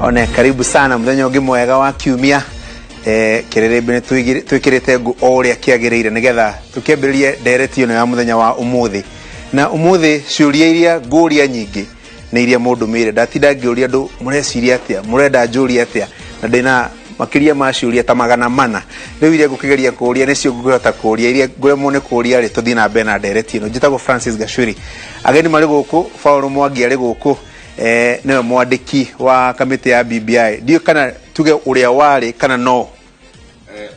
One karibu sana muthenya ũngĩ mwega wa kiumia. Kĩrĩrĩmbĩ nĩ twĩkĩrĩte ngũ o ũrĩa kĩagĩrĩire nĩgetha tũkĩambĩrĩrie ndereti ĩno ya mũthenya wa ũmũthĩ. Na ũmũthĩ ciũria iria ngũria nyingĩ nĩ iria mũndũmĩire. Ndatinda ngĩũria andũ mũreciria atĩa, mũrenda njũrie atĩa, na ndĩna makĩria ma ciũria ta 400. Rĩu iria ngũkĩgeria kũũria nĩcio ngũkĩhota kũũria, iria ngũremwo nĩ kũũria rĩ, tũthiĩ na mbere na ndereti ĩno. Njĩtagwo Francis Gachuri. Ageni marĩ gũkũ, Paul Mwangi arĩ gũkũ, nĩwe mwandĩki wa kamĩtĩ ya BBI. Ndiũĩ kana tuge ũrĩa warĩ kana no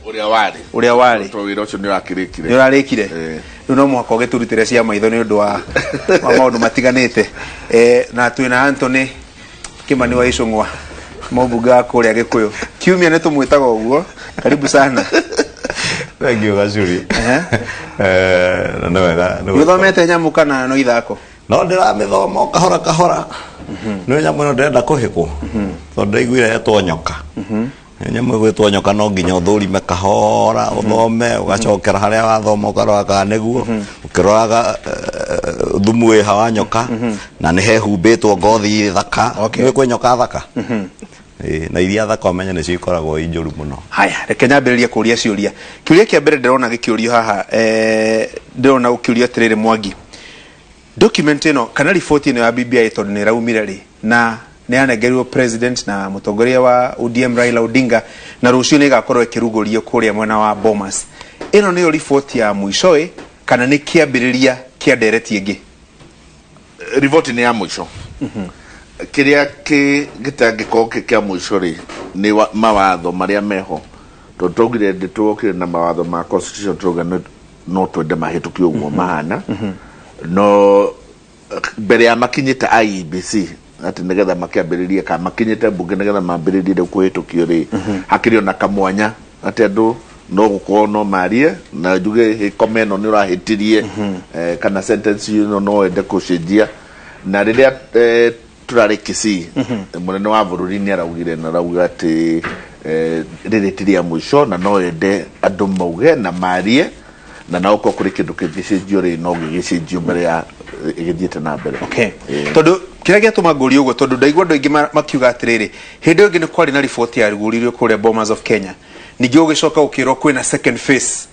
Ũrĩa warĩ. Ũrĩa warĩ. Tondũ wĩra ũcio nĩ ũrakĩrĩkire. Nĩ ũrarĩkire. Eh. Rĩu no mũhaka ũgĩtũrutĩre cia maitho nĩ ũndũ wa maũndũ matiganĩte. Na twĩna Anthony Kimani wa Icũng'wa, mũmbunge wa kũrĩa Gĩkũyũ. Kiumia nĩ tũmwĩtaga ũguo. Karibu sana. Thank you, Gacuri. Na nĩ wega. Nĩ ũthomete nyamũ kana no ithako? No ndĩramĩthoma o kahora kahora. Nĩ nyamũ ĩno ndĩrenda kũhĩkwo. Tondũ ndaiguire yetwo nyoka. Nyamũ ĩgwĩtwo nyoka no nginya ũthũrime kahora, ũthome, ũgacokera harĩa wathoma ũkarora kana nĩguo, ũkĩroraga thumu wĩha wa nyoka, na nĩ hehumbĩtwo ngothi thaka. Nĩũĩ kwĩ nyoka thaka? Ĩĩ, na iria thaka ũmenye nĩcio ikoragwo i njũru mũno. Haya, reke nyambĩrĩrie kũria ciũria. Kĩũria kĩa mbere ndĩrona gĩkĩũrio haha, ndĩrona gũkĩũrio atĩrĩrĩ Mwangi. Document ĩno kana riboti ĩno ya BBI tondũ nĩ ĩraumire rĩ, na nĩ yanengerirwo president na mũtongoria wa ODM Raila Odinga, na rũciũ nĩ ĩgakorwo ĩkĩrugũrio kũrĩa mwena wa Bomas. Ĩno nĩyo riboti ya mũico ĩ, kana nĩ kĩambĩrĩria kĩa ndereti ĩngĩ? Riboti nĩ ya mũico. Kĩrĩa gĩtangĩkorwo kĩ kĩa mũico rĩ, nĩ mawatho marĩa meho. Tondũ twaugire ndĩ tuokire na mawatho ma constitution turauga no twende mahĩtũkio ũguo mahana. No mbere ya makinyĩte IEBC atĩ nĩgetha makĩambĩrĩrie kana makinyĩte mbunge nĩgetha mambĩrĩrie rĩu kũhĩtũkio rĩ, hakĩrĩ ona kamwanya atĩ andũ no gũkorwo no marie na njuge hĩ koma ĩno nĩ ũrahĩtirie, kana sentence ĩno no wende kũcenjia. Na rĩrĩa tũrarĩ Kisii, mũnene wa bũrũri nĩ araugire na arauga atĩ rĩrĩ ti rĩa mũico na no ende andũ mauge na marie, na na okorwo kũrĩ kĩndũ kĩngĩcenjio rĩ, no gĩgĩcenjio mbere ya ĩgĩthiĩte na mbere. Tondũ kĩrĩa gĩatũma ngũrie ũguo, tondũ ndaigua andũ aingĩ makiuga atĩrĩrĩ, hĩndĩ ĩyo ĩngĩ nĩ kwarĩ na riboti yarugũririo kũrĩa Bomas of Kenya, ningĩ gũgĩcoka gũkĩrwo kwĩna second phase,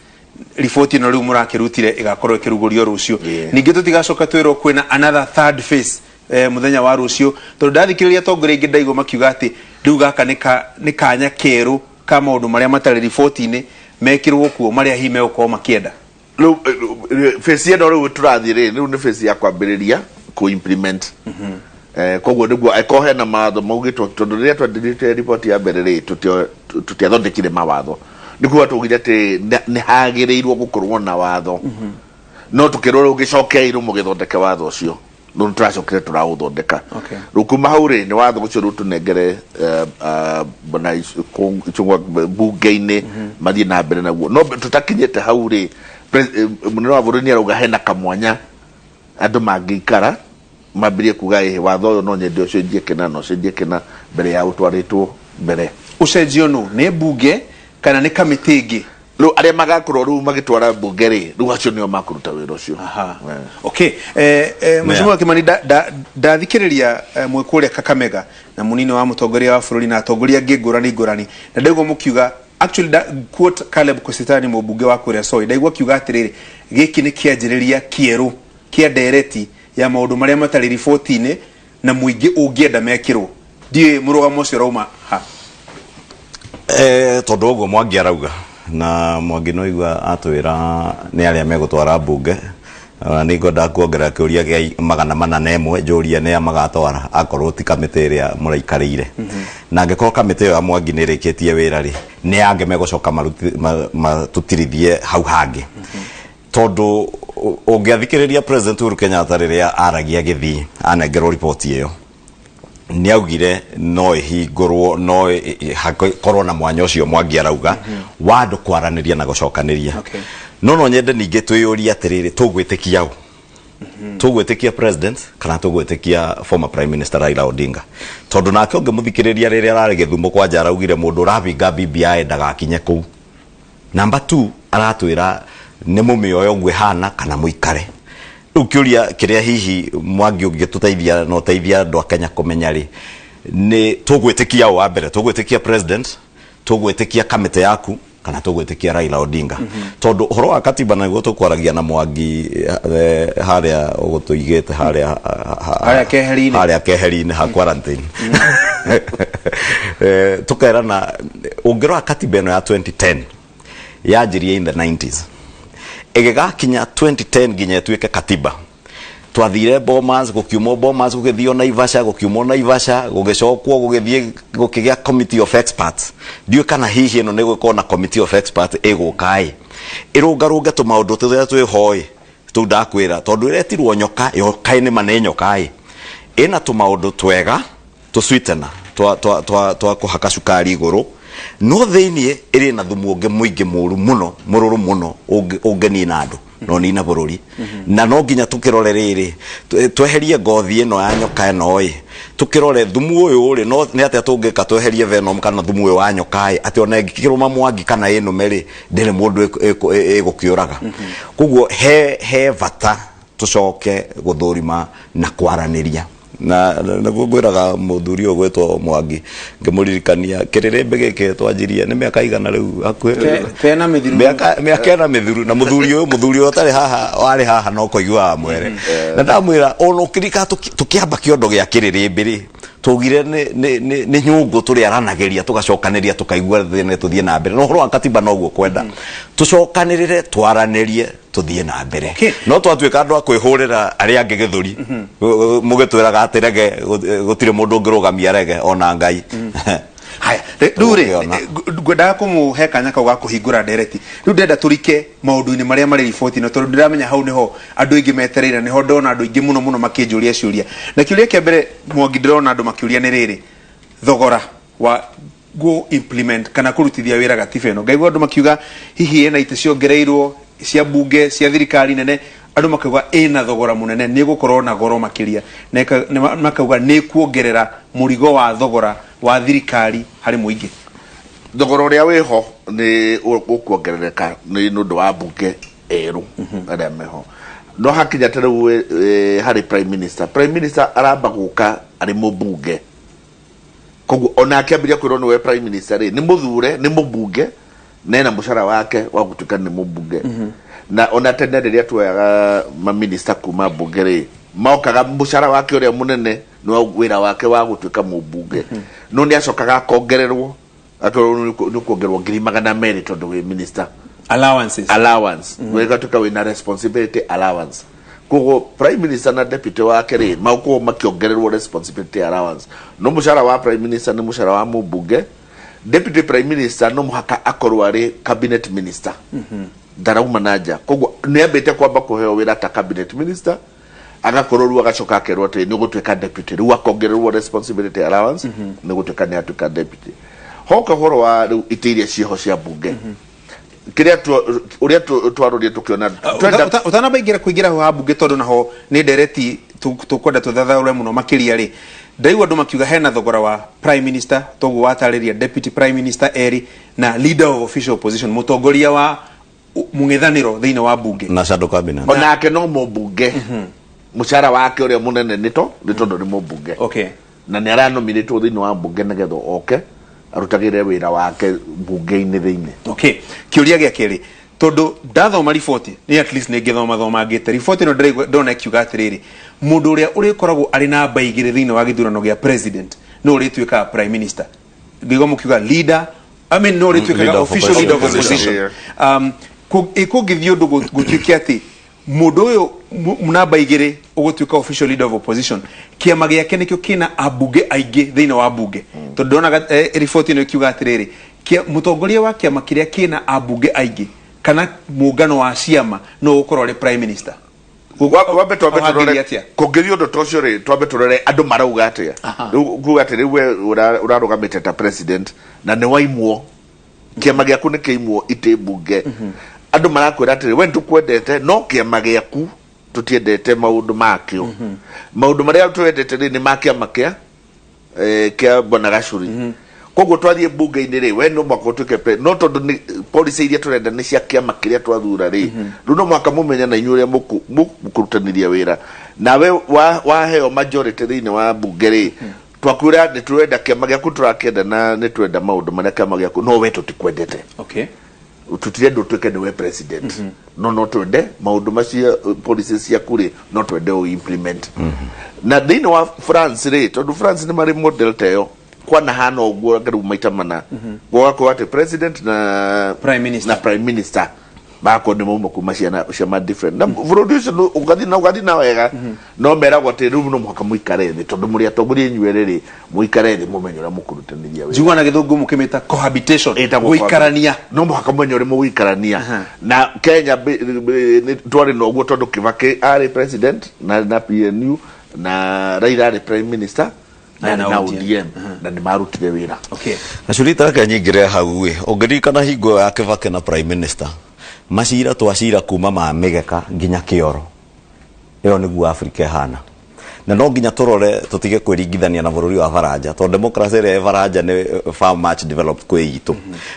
riboti ĩno rĩu mũrakĩrutire ĩgakorwo ĩkĩrugũrio rũciũ. Ningĩ tũtigacoka twĩrwo kwĩna another third phase mũthenya wa rũciũ, tondũ ndathikĩrĩria atongoria aingĩ ndaigua makiuga atĩ rĩu gaka nĩ kanya kerũ ka maũndũ marĩa matarĩ riboti-inĩ mekĩrwo kuo marĩa hihi megũkorwo makĩenda. Rĩu phase ĩno rĩu tũrathiĩ rĩ, rĩu nĩ phase ya kwambĩrĩria kũ implement. Koguo nĩguo angĩkorwo hena mawatho maugĩtwo, tondũ rĩrĩa twandĩkĩte riboti ya mbere rĩ, tũtiathondekire mawatho. Nĩ kuga twaugire atĩ nĩ hagĩrĩirwo gũkorwo na watho. No tũkĩrwo rĩu gĩcokei rĩu mũgĩthondeke watho ũcio. Rĩu nĩ tũracokire tũraũthondeka. Rĩu kuma hau rĩ, nĩ watho ũcio rĩu tũnengere bwana Ichung'wa mbunge-inĩ mathiĩ na mbere naguo. No tũtakinyĩte hau rĩ, mũnene wa bũrũri nĩ arauga hena kamwanya andũ mangĩikara mambĩrĩrie kuga ĩhĩ watho ũyũ no nyende ũcenjie kĩna na ũcenjie kĩna mbere ya ũtwarĩtwo mbere. Ũcenjio nũ? Nĩ mbunge kana nĩ kamĩtĩ ĩngĩ? Rĩu arĩa magakorwo rĩu magĩtwara mbunge rĩ, rĩu acio nĩo makũruta wĩra ũcio. Okay. Mheshimiwa Kimani, ndathikĩrĩria mwĩ kũrĩa Kakamega na mũnini wa mũtongoria wa bũrũri na atongoria angĩ ngũrani ngũrani, na ndaigua mũkiuga, actually quote Caleb Kositany mũmbunge wa kũrĩa Soy, ndaigua akiuga atĩrĩrĩ, gĩkĩ nĩ kĩanjĩrĩria kĩerũ kĩa ndereti ya maũndũ marĩa matarĩ riboti-inĩ na mũingĩ ũngĩenda mekĩrwo. Ndiũĩ mũrũgamo ũcio ũrauma ha. Tondũ ũguo Mwangi arauga, na Mwangi no igua atwĩra nĩ arĩa megũtwara mbunge, ona nĩ ngwendaga kuongerera kĩũria gĩa 401 njũrie nĩa magatwara akorwo ti kamĩtĩ ĩrĩa mũraikarĩire. Na angĩkorwo kamĩtĩ ĩyo ya Mwangi nĩ ĩrĩkĩtie wĩra rĩ, nĩ angĩ megũcoka matũtirithie hau hangĩ. Tondũ ũngĩathikĩrĩria President Uhuru Kenyatta rĩrĩa aragia gĩthii anengerwo riboti ĩyo, nĩ augire no ĩhingũrwo, no hakorwo na mwanya ũcio Mwangi arauga wa andũ kwaranĩria na gũcokanĩria. No no nyende ningĩ twĩyũrie atĩrĩrĩ, tũgwĩtĩkia ũ? Tũgwĩtĩkia president kana tũgwĩtĩkia former prime minister Raila Odinga? Tondũ nake ũngĩmũthikĩrĩria rĩrĩa ararĩ Gĩthumo kwanja araugire mũndũ ũrabinga BBI ndagakinye kũu. Number 2 aratwĩra nĩ mũmĩoe ũguo ĩhana kana mũikare. Rĩu kĩũria kĩrĩa hihi Mwangi ũngĩtũteithia na ũteithie andũ a Kenya kũmenya rĩ, Nĩ tũgwĩtĩkia ũ wa mbere? Tũgwĩtĩkia president, tũgwĩtĩkia kamĩtĩ yaku, kana tũgwĩtĩkia Raila Odinga? Tondũ ũhoro wa katiba nĩguo tũkwaragia na Mwangi harĩa ũgũtũigĩte harĩa Harĩa keheri-inĩ. Harĩa keheri-inĩ ha quarantine. Tũkerana ũngĩrora katiba ĩno ya 2010 yanjirie in the 90s, ĩgĩgakinya 2010 nginya ĩtuĩke katiba. Twathire Bomas, gũkiumwo Bomas, gũgĩthio Naivasha, gũkiumwo Naivasha, gũgĩcokwo, gũgĩthiĩ gũkĩgĩa committee of experts. Ndiũĩ kana hihi ĩno nĩ gũkorwo na committee of experts ĩgũka ĩ ĩrũngarũnge tũmaũndũ tũrĩa twĩho ĩ tũu ndakwĩra, tondũ ĩretirwo nyoka yoka nĩ ma nĩ nyoka ĩ ĩna tũmaũndũ twega tũ sweetener twa twa twa twa kũhaka cukari igũrũ, no thĩiniĩ ĩrĩ na thumu ũngĩ mũingĩ mũru mũno, mũrũrũ mũno, ũngĩnina andũ na ũnina bũrũri. Na no nginya tũkĩrore rĩrĩ, tweherie ngothi ĩno ya nyoka ĩno ĩ, tũkĩrore thumu ũyũ rĩ, no nĩ atĩa tũngĩka tweherie venom kana thumu ũyũ wa nyoka ĩ, atĩ ona ĩngĩkĩrũma Mwangi kana ĩnũme rĩ, ndĩrĩ mũndũ ĩgũkĩũraga. Koguo he bata tũcoke gũthũrima na kwaranĩria. Na nĩguo ngwĩraga mũthuri ũyũ gwĩtwo Mwangi, ngĩmũririkania kĩrĩrĩmbĩ gĩkĩ twanjirie nĩ mĩaka igana rĩu hakuhĩ. Tena mĩthiru. Mĩaka ĩna mĩthiru. Na mũthuri ũyũ ũtarĩ haha, warĩ haha no kũiguaga mwere. Na ndamwĩra ona ũkĩrika tũkĩamba kĩondo gĩa kĩrĩrĩmbĩ rĩ, tugire nĩ nyũngũ tũrĩaranagĩria, tũgacokanĩria, tũkaigua thĩna, tũthiĩ na mbere. Na ũhoro wa katiba noguo kwenda tũcokanĩrĩre, twaranĩrie, tũthiĩ na mbere. No twatuĩka andũ a kwĩhũrĩra arĩa angĩ gĩthũri, mũgĩtwĩraga atĩ rege gũtirĩ mũndũ ũngĩrũgamia rege ona Ngai. Haya, rĩu rĩ, Tũgũkĩona. Ngwendaga kũmũhe kanya kau ga kũhingũra ndereti. Rĩu ndĩrenda tũrike maũndũ-inĩ marĩa marĩ riboti ĩno, tondũ ndĩramenya hau nĩho andũ aingĩ metereire, nĩho ndona andũ aingĩ mũno mũno makĩnjũria ciũria. Na kĩũria kĩa mbere, Mwangi, ndĩrona andũ makĩũria nĩ rĩrĩ: thogora wa go implement kana kũrutithia wĩra gatiba ĩno. Ngaigua andũ makiuga hihi ĩna itĩ ciongereirwo cia bunge, cia thirikari nene, andũ makauga ĩna thogora mũnene, nĩ ĩgũkorwo na goro makĩria, na makauga nĩ ĩkuongerera mũrigo wa thogora wa thirikari harĩ mũingĩ. Thogora ũrĩa wĩho nĩ ũkuongerereka nĩ ũndũ wa mbunge erũ arĩa meho. No hakinya ta rĩu harĩ prime minister, prime minister aramba gũka arĩ mũmbunge, koguo ona akĩambĩrĩria kwĩrwo nĩwe prime minister rĩ, nĩ mũthure nĩ mũmbunge na ena mũcara wake wa gũtuĩka nĩ mũmbunge. Na ona tene rĩrĩa tuoyaga maminista kuma mbunge rĩ, mokaga mũcara wake ũrĩa mũnene nĩ wa wĩra wake wa gũtuĩka mũmbunge, no nĩ acokaga akongererwo, akerwo nĩ kuongererwo 200,000 tondũ wĩ minister. Allowances. Allowance. Wĩgatuĩka wĩna responsibility allowance. Koguo prime minister na deputy wake rĩ, magũkorwo makĩongererwo responsibility allowance, no mũcara wa prime minister nĩ mũcara wa mũmbunge. Deputy prime minister no mũhaka akorwo arĩ cabinet minister, ndarauma na nja, koguo nĩ ambĩte kwamba kũheo wĩra ta cabinet minister, agakorwo rĩu agacoka akerwo atĩ nĩ ũgũtuĩka deputy, rĩu akongererwo responsibility allowance nĩ gũtuĩka nĩ atuĩka deputy. Hoka ũhoro wa rĩu itĩ iria ciĩho cia mbunge, kĩrĩa ũrĩa twarorire tũkĩona Ũtanamba ingĩra kũingĩra hau ha mbunge, tondũ naho nĩ ndereti tũkwenda tũthathaũre mũno makĩria rĩ, ndaigua andũ makiuga hena thogora wa prime minister, toguo watarĩria, deputy prime minister erĩ, na leader of official opposition, mũtongoria wa mũng'ethanĩro thĩinĩ wa mbunge. Na shadow cabinet. Onake no mũmbunge, mũcara wake ũrĩa mũnene nĩ tondũ nĩ mũmbunge na nĩ aranominĩtwo thĩinĩ wa mbunge nĩgetha oke arutagĩre wĩra wake mbunge-inĩ thĩinĩ. Okay, kĩũria gĩa kerĩ, tondũ ndathoma riboti nĩ at least nĩ ngĩthoma thomangĩte riboti ĩno, ndĩraigua ndona ĩkiuga atĩrĩrĩ, mũndũ ũrĩa ũrĩkoragwo arĩ namba 2 thĩinĩ wa gĩthurano gĩa president no ũrĩtuĩkaga prime minister. Ngĩigua mũkiuga leader, I mean, no ũrĩtuĩkaga Leader of official leader of opposition. opposition. Kũngĩthiĩ ũndũ gũtuĩke atĩ mũndũ ũyũ namba 2 ũgũtuĩka official leader of opposition, kĩama gĩake nĩkĩo kĩna ambunge aingĩ thĩinĩ wa mbunge, tondũ ndonaga riboti ĩno ĩkiuga atĩrĩrĩ, mũtongoria wa kĩama kĩrĩa kĩna ambunge aingĩ kana mũngano wa ciama no ũgũkorwo arĩ prime minister. Wambe twambe Hau tũrore hangĩthiĩ atĩa? Kũngĩthiĩ ũndũ ta ũcio rĩ, twambe tũrore andũ marauga atĩa. Rĩu kuga atĩ rĩu we ũrarũgamĩte ta president na nĩ waimwo, kĩama gĩaku nĩ kĩimwo itĩ mbunge, andũ marakwĩra atĩrĩ, we nĩtũkwendete no kĩama gĩaku tũtiendete maũndũ makĩo, maũndũ marĩa twendete rĩ nĩ ma kĩama kĩa kĩa bwana Gacuri, koguo twathiĩ mbunge-inĩ rĩ, we no mũhaka ũtuĩke no tondũ nĩ policy iria tũrenda nĩ cia kĩama kĩrĩa twathura rĩ, rĩu no mũhaka mũmenye na inyuĩ ũrĩa mũkũrutanĩria wĩra nawe waheo majority thĩinĩ wa mbunge rĩ. Twakwĩra nĩ tũrenda kĩama gĩaku, tũrakĩenda na nĩ twenda maũndũ marĩa kĩama gĩaku, no we tũtikwendete. Tutirenda ũtuĩke nĩwe president, no twende maũndũ macio, policies ciaku rĩ, no twende ũ implement. Na thĩinĩ wa France rĩ, tondũ France nĩ marĩ model ta ĩyo, kwanahana ũguo rĩu maita mana, gũgakorwo atĩ president na Prime Minister. na prime minister magakorwo nĩ mauma kuma ciana ciama different, na bũrũri ũcio ũgathiĩ na ũgathiĩ na wega. No meragwo atĩ rĩu no mũhaka mũikare thĩ, tondũ mũrĩ atongoria inyuerĩ rĩ, mũikare thĩ mũmenye ũrĩa mũkũrutanĩria wĩra. Njiguaga na gĩthũngũ mũkĩmĩta cohabitation. Ĩtagwo gũikarania. No mũhaka mũmenye ũrĩa mũgũikarania. Na Kenya nĩ twarĩ na ũguo, tondũ Kibaki arĩ president na PNU, na Raila arĩ prime minister na na na ODM. ODM, na nĩ marutire wĩra. Gacuri, tareke nyingĩre hau ĩ. Ũngĩririkana hingo ya Kibaki na prime minister, macira twacira kuma ma mĩgeka nginya kĩoro. Ĩyo nĩguo Afrika ĩhana, na no nginya tũrore tũtige kwĩringithania na bũrũri wa Baranja, tondũ democracy ĩrĩa ĩ Baranja nĩ far much developed kwĩ itũ.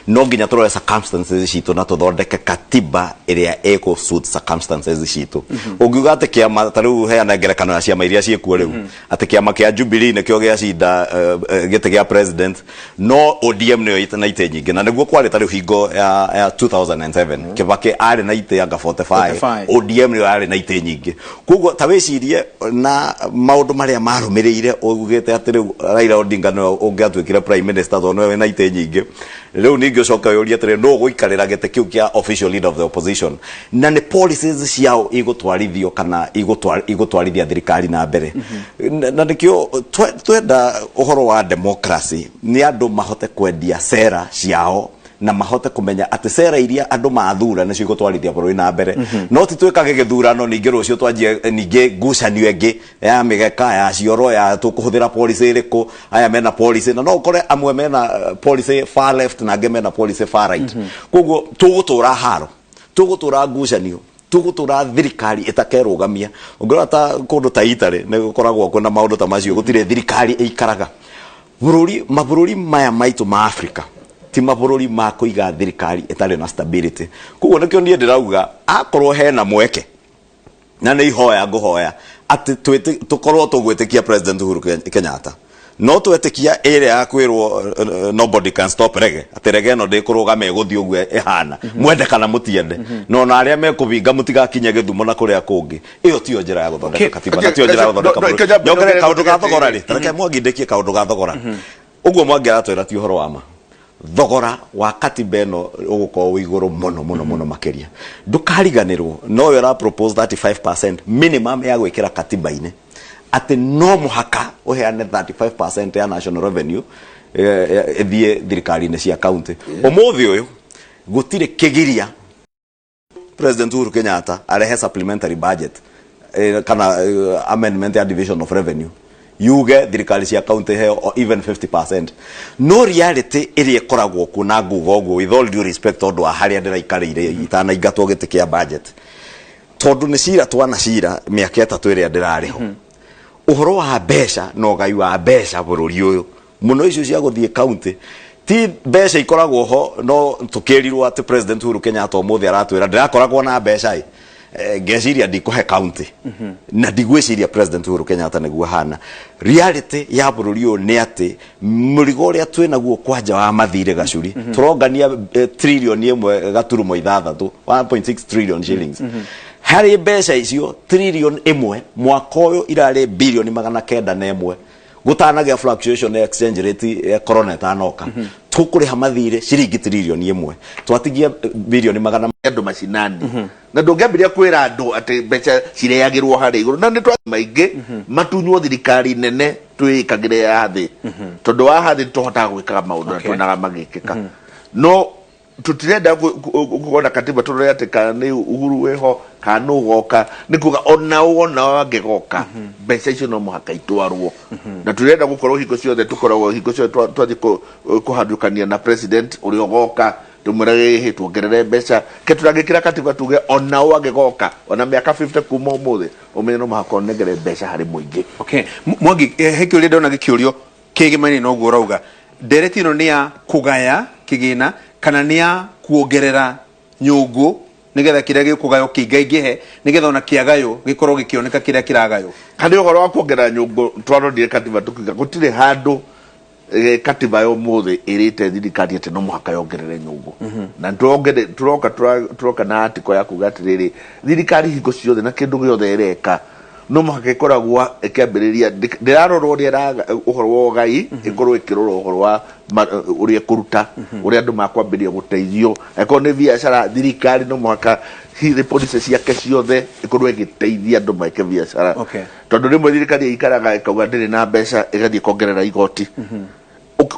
No nginya tũrore circumstances citũ na tũthondeke katiba ĩrĩa ĩkũ suit circumstances citũ. Ũngiuga atĩ kĩama ta rĩu, heana ngerekano ya ciama iria ciĩkuo rĩu, atĩ kĩama kĩa Jubilee nĩkĩo gĩacinda gĩtĩ gĩa president, no ODM nĩyo ĩte na itĩ nyingĩ, na nĩguo kwarĩ ta rĩu hingo ya 2007, Kibaki arĩ na itĩ anga 45. 45. ODM nĩyo yarĩ na itĩ nyingĩ. Koguo ta wĩcirie na maũndũ marĩa marũmĩrĩire, ugĩte atĩ rĩu Raila Odinga nĩwe ũngĩatuĩkire prime minister tondũ nĩwe wĩna itĩ nyingĩ. Rĩu ningĩ ũcoke ũyũrie atĩrĩ, nũ ũgũikarĩra gĩtĩ kĩu kĩa official leader of the opposition, na nĩ policies ciao igũtwarithio kana igũtwarithia thirikari na mbere? Na nĩkĩo twenda ũhoro wa democracy, nĩ andũ mahote kwendia sera ciao na mahote kũmenya atĩ sera iria andũ mathura nĩcio igũtwarithia bũrũri na mbere. No ti twĩkage gĩthurano, ningĩ rũciũ twanjie ningĩ ngucanio ĩngĩ ya mĩgeka, ya cioro, ya tũkũhũthĩra policy ĩrĩkũ, aya mena policy, na no ũkore amwe mena policy far left na angĩ mena policy far right. Koguo tũgũtũra haro, tũgũtũra ngucanio, tũgũtũra thirikari ĩtakerũgamia. Ũngĩrora ta kũndũ ta Italy, nĩ gũkoragwo kwĩna maũndũ ta macio, gũtirĩ thirikari ĩikaraga bũrũri. Mabũrũri maya maitũ ma Africa ti mabũrũri ma kũiga thirikari ĩtarĩ na stability. Koguo nĩkĩo niĩ ndĩrauga, akorwo hena mweke, na nĩ ihoya ngũhoya atĩ tũkorwo tũgwĩtĩkia President Uhuru Kenyatta, no twetĩkia ĩrĩa ya kwĩrwo nobody can stop rege, atĩ rege ĩno ndĩkũrũgama, ĩgũthiĩ ũguo ĩhana, mwende kana mũtiende, na ona arĩa mekũbinga mũtigakinye Gĩthumo na kũrĩa kũngĩ. Ĩyo tiyo njĩra ya gũthondeka katiba na tiyo njĩra ya gũthondeka No, bũrũri. Nyongere Nyongere kaũndũ ga thogora rĩ, tareke Mwangi ndĩkie kaũndũ ga thogora. Ũguo Mwangi aratwĩra ti ũhoro wa ma. Thogora wa katiba ĩno ũgũkorwo wĩ igũrũ mũno mũno mũno makĩria. Ndũkariganĩrwo nowe ũra propose 35% minimum ya gwĩkĩra katiba-inĩ, atĩ no mũhaka ũheane 35% ya national revenue ĩthiĩ thirikari-inĩ cia county. Ũmũthĩ ũyũ gũtirĩ kĩgiria President Uhuru Kenyatta arehe supplementary budget kana amendment ya division of revenue, yuge thirikari cia county heo or even 50%. No reality ĩrĩa ĩkoragwo kuo, na nguga ũguo with all due respect tondũ wa harĩa ndĩraikarĩire itanaingatwo gĩtĩ kĩa budget, tondũ nĩ cira twana cira mĩaka 3 ĩrĩa ndĩrarĩ ho, ũhoro wa mbeca na ũgai wa mbeca bũrũri ũyũ mũno, icio cia gũthiĩ county ti mbeca ikoragwo ho. No tũkĩrirwo atĩ President Uhuru Kenyatta ũmũthĩ aratwĩra ndĩrakoragwo na mbeca ĩ, ngeciria ndikũhe county, na ndigwĩciria President Uhuru Kenyatta nĩguo hana. Reality ya bũrũri ũyũ nĩ atĩ mũrigo ũrĩa twĩ naguo kwanja wa mathirĩ, Gacuri, tũrongania 1.6 trillion, 1.6 trillion shillings. Harĩ mbeca icio 1 trillion mwaka ũyũ irarĩ 901 billion, gũtanagĩa fluctuation ya exchange rate ya corona ĩtanoka, tũkũrĩha mathirĩ ciringi 1 trillion, twatigia bilioni magana Andũ macinani, na ndũngĩambĩrĩria kwĩra andũ atĩ mbeca cireagĩrwo harĩa igũrũ, na nĩ twa maingĩ matunywo thirikari nene, twĩĩkagĩre ya thĩ, tondũ wa hathĩ tũhotaga gwĩkaga maũndũ na tuonaga magĩkĩka. No tũtirenda gũkorwo na katiba tũrore atĩ kana nĩ Uhuru wĩho kana nĩ ũgoka, nĩ kuga ona ona angĩgoka, mbeca icio no mũhaka itwarwo. Na tũrenda gũkorwo hingo ciothe, tũkoragwo hingo ciothe twathiĩ kũhandũkania na president ũrĩa ũgoka, tũmwĩrage ĩhĩ tuongerere mbeca ke. Tũrangĩkĩra katiba tuge ona ũ angĩgoka, ona mĩaka 50 kuma ũmũthĩ, ũmenye no mũhaka ũnengere mbeca harĩ mũingĩ. Okay. Mwangi, he kĩũria ndona gĩkĩũrio kĩgemaine na ũguo ũrauga. Ndereti ĩno nĩ ya kũgaya kĩgĩna kana nĩ ya kuongerera nyũngũ Nĩgetha kĩrĩa gĩkũgaywo kĩingaingĩhe, nĩgetha ona kĩagaywo gĩkorwo gĩkĩoneka kĩrĩa kĩragaywo. Harĩ ũhoro wa kuongerera nyũngũ, twarorire katiba tũkiuga gũtirĩ handũ katiba ya ũmũthĩ ĩrĩte thirikari atĩ no mũhaka yongerere nyũngũ. Na tũroka tũroka na article ya kuga atĩrĩrĩ, thirikari hingo ciothe na kĩndũ gĩothe ĩreka no mũhaka ĩkoragwo ĩkĩambĩrĩria ndĩrarora ũrĩa ũhoro wa ũgai, ĩkorwo ĩkĩrora ũhoro wa ũrĩa ĩkũruta, ũrĩa andũ makwambĩrĩria gũteithio. Angĩkorwo nĩ biacara, thirikari no mũhaka hihi policy ciake ciothe ĩkorwo ĩgĩteithia andũ meke biacara. Tondũ rĩmwe thirikari ĩikaraga ĩkauga ndĩrĩ na mbeca, ĩgathiĩ ĩkongerera igoti.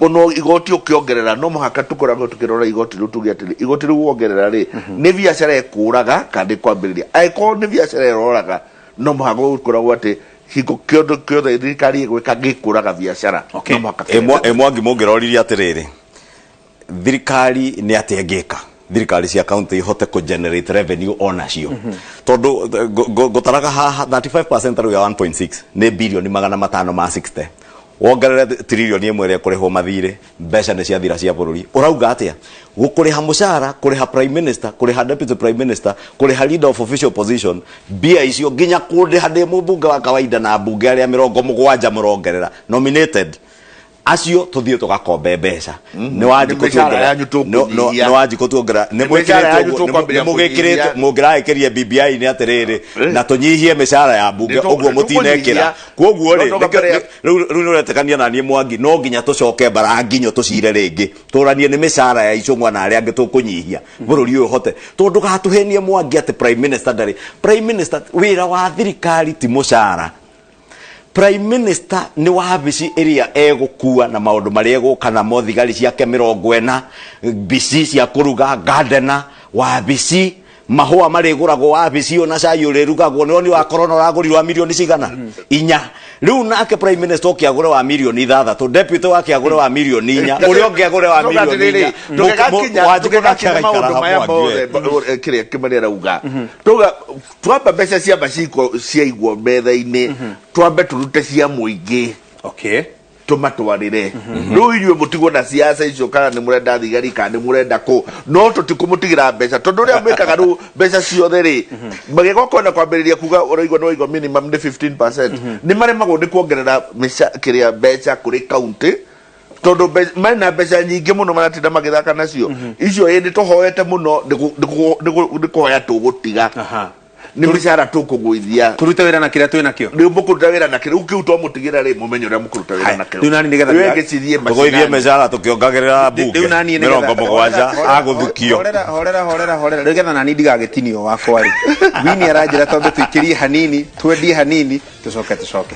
Ono igoti ũkĩongerera no mũhaka tũkoragwo tũkĩrora igoti rĩu, tuge atĩrĩ, igoti rĩu wongerera rĩ, nĩ biacara ĩkũraga kana nĩ kwambĩrĩria? Angĩkorwo nĩ biacara ĩroraga, no mũhaka gũkoragwo atĩ hingo kĩũndũ kĩothe thirikari ĩgwĩka gĩkũraga biacara. No mũhaka. Ĩ Mwangi, mũngĩroririe atĩrĩrĩ, thirikari nĩ atĩa ĩngĩka thirikari cia county ihote kũ generate revenue onacio? Tondũ ngũtaraga haha, 35% rĩu ya 1.6 nĩ bilioni 560. Wongerere 1 trillion ĩrĩa ĩkũrĩhwo mathirĩ, mbeca nĩ ciathira cia bũrũri. Ũrauga atĩa gũkũrĩha mũcara, kũrĩha prime minister, kũrĩha deputy prime minister, kũrĩha leader of official opposition, mbia icio nginya kũndĩha ndĩ mũmbunge wa kawaida na mbunge arĩa 70 mũrongerera nominated acio, tũthiĩ tũgakombe mbeca? Nĩ wanji Nĩ mĩcara yanyu tũkũnyihia. Nĩ wanji kũtuongerera nĩ Nĩ mĩcara yanyu mwĩkĩrĩte ũguo, tũkwambĩrĩria nĩ mũgĩkĩrĩte kũnyihia. Mũngĩraĩkĩrie BBI nĩ atĩrĩrĩ, na tũnyihie mĩcara ya mbunge Nĩ ũguo nĩ mũtinekĩra. tũkũnyihia. Koguo rĩ, No tũkambĩrĩria- rĩu nĩ ũretĩkania na niĩ, Mwangi, no nginya tũcoke mbara nginyo tũcire rĩngĩ, tũranie nĩ mĩcara ya Icũng'wa na arĩa angĩ tũkũnyihia, bũrũri ũyũ ũhote. Tondũ ndũgatũhenie, Mwangi, atĩ prime minister ndarĩ prime minister. Wĩra wa thirikari ti mũcara. Prime minister nĩ wabici ĩrĩa egũkua na maũndũ marĩa egũka namo, thigari ciake 40, mbici cia kũruga, gardener, wabici, mahũa marĩgũragwo wabici, ona cai ũrĩrugagwo. Nĩ wa corona ũragũrirwo wa milioni cigana inya. Rĩu nake prime minister oke agũre wa milioni 6, deputy wake agũre wa milioni 4, ũrĩa ũngĩ agũre wa milioni 4. Wanjikũ nake tũgĩgakinya agaikara maũndũ maya hamwe. Mothe kĩrĩa Kĩmani arauga, tuga twamba mbeca ciamba ciko ciaigwo metha-inĩ, twambe tũrute cia mũingĩ, tũmatwarĩre. Rĩu inyuĩ mũtigwo na siasa icio, kana nĩ mũrenda thigari kana nĩ mũrenda kũ, no tũtikũmũtigĩra mbeca, tondũ ũrĩa mwĩkaga rĩu mbeca ciothe rĩ, magĩgoka kwambĩrĩria kuga ũraigua nĩ waigua minimum nĩ 15%, nĩ maremagwo nĩ kuongerera kĩrĩa mbeca kũrĩ county, tondũ marĩ na mbeca nyingĩ mũno maratinda magĩthaka nacio icio. Ĩndĩ tũhoete mũno, nĩ kũhoya tũgũtiga. Nĩ mĩcara tũkũgũithia. Tũrute wĩra na kĩrĩa twĩ nakĩo. Rĩu mũkũruta wĩra na kĩrĩa kĩu twamũtigĩra rĩ, mũmenye ũrĩa mũkũruta wĩra Haya, nakĩo. rĩu nani nĩgetha Rĩu ĩgĩcithiĩ Tũgũithie macinani. mĩcara tũkĩongagĩrĩra mbunge Rĩu nani nĩgetha- 70 agũthukio. Horera, horera, horera, horera. Rĩu getha nani ndigagĩtinio wakwa rĩ, wini aranjĩra twambe tũikĩrie hanini, twendie hanini, tũcoke tũcoke.